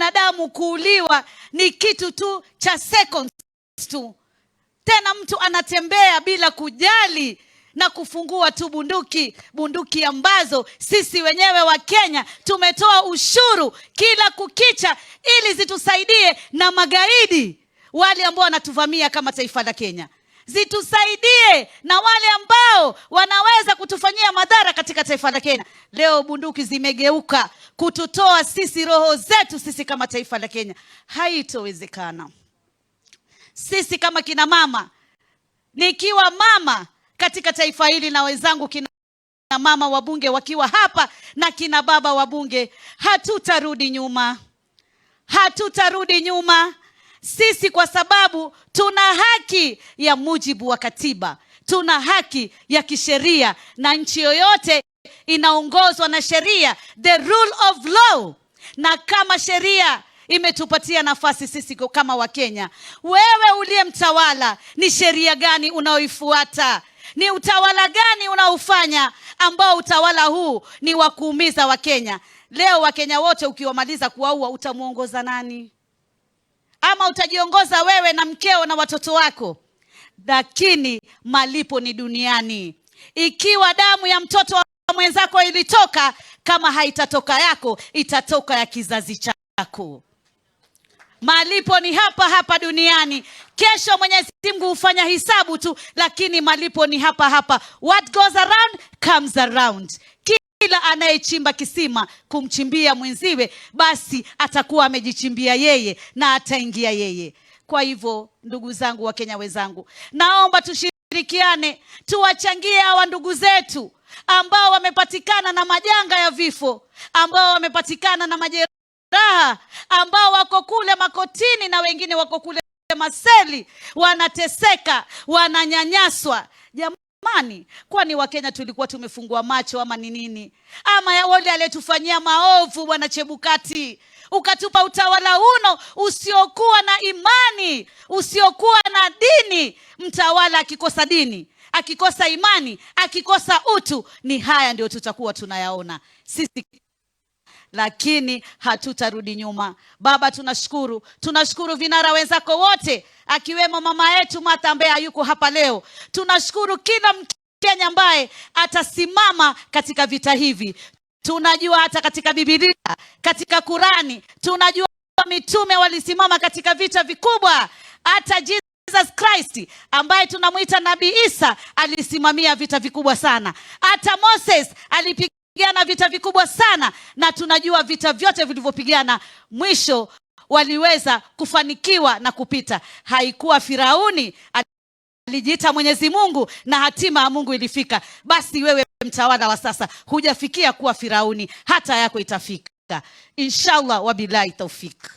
Binadamu kuuliwa ni kitu tu cha seconds tu. Tena mtu anatembea bila kujali na kufungua tu bunduki, bunduki ambazo sisi wenyewe wa Kenya tumetoa ushuru kila kukicha ili zitusaidie na magaidi wale ambao wanatuvamia kama taifa la Kenya, zitusaidie na wale ambao wanaweza kutufanyia madhara katika taifa la Kenya. Leo bunduki zimegeuka kututoa sisi roho zetu sisi kama taifa la Kenya. Haitowezekana. Sisi kama kina mama, nikiwa mama katika taifa hili na wenzangu kina mama wabunge wakiwa hapa na kina baba wabunge, hatutarudi nyuma, hatutarudi nyuma sisi, kwa sababu tuna haki ya mujibu wa katiba, tuna haki ya kisheria, na nchi yoyote inaongozwa na sheria, the rule of law. Na kama sheria imetupatia nafasi sisi kama Wakenya, wewe uliye mtawala, ni sheria gani unaoifuata? Ni utawala gani unaofanya ambao utawala huu ni wa kuumiza Wakenya? Leo Wakenya wote ukiwamaliza kuwaua, utamwongoza nani? Ama utajiongoza wewe na mkeo na watoto wako? Lakini malipo ni duniani. Ikiwa damu ya mtoto wa mwenzako ilitoka, kama haitatoka yako, itatoka ya kizazi chako. Malipo ni hapa hapa duniani. Kesho Mwenyezi Mungu hufanya hisabu tu, lakini malipo ni hapa hapa. What goes around comes around. Kila anayechimba kisima kumchimbia mwenziwe, basi atakuwa amejichimbia yeye na ataingia yeye. Kwa hivyo, ndugu zangu wa Kenya wenzangu, naomba tushirikiane, tuwachangie hawa ndugu zetu ambao wamepatikana na majanga ya vifo, ambao wamepatikana na majeraha, ambao wako kule makotini na wengine wako kule maseli, wanateseka, wananyanyaswa. Jamani, kwani Wakenya tulikuwa tumefungua macho ama ni nini? Ama ya wale aliyetufanyia maovu, Bwana Chebukati, ukatupa utawala uno usiokuwa na imani, usiokuwa na dini. Mtawala akikosa dini, akikosa imani, akikosa utu, ni haya ndio tutakuwa tunayaona sisi, lakini hatutarudi nyuma. Baba, tunashukuru, tunashukuru vinara wenzako wote, akiwemo mama yetu Martha ambaye hayuko hapa leo. Tunashukuru kila Mkenya ambaye atasimama katika vita hivi. Tunajua hata katika Biblia, katika Kurani, tunajua mitume walisimama katika vita vikubwa. Hata Jesus Christ ambaye tunamwita Nabii Isa alisimamia vita vikubwa sana. Hata Moses alipigana vita vikubwa sana, na tunajua vita vyote vilivyopigana mwisho waliweza kufanikiwa na kupita. Haikuwa Firauni alijiita Mwenyezi Mungu na hatima ya Mungu ilifika. Basi wewe mtawala wa sasa hujafikia kuwa Firauni, hata yako itafika inshallah. Wabillahi taufik.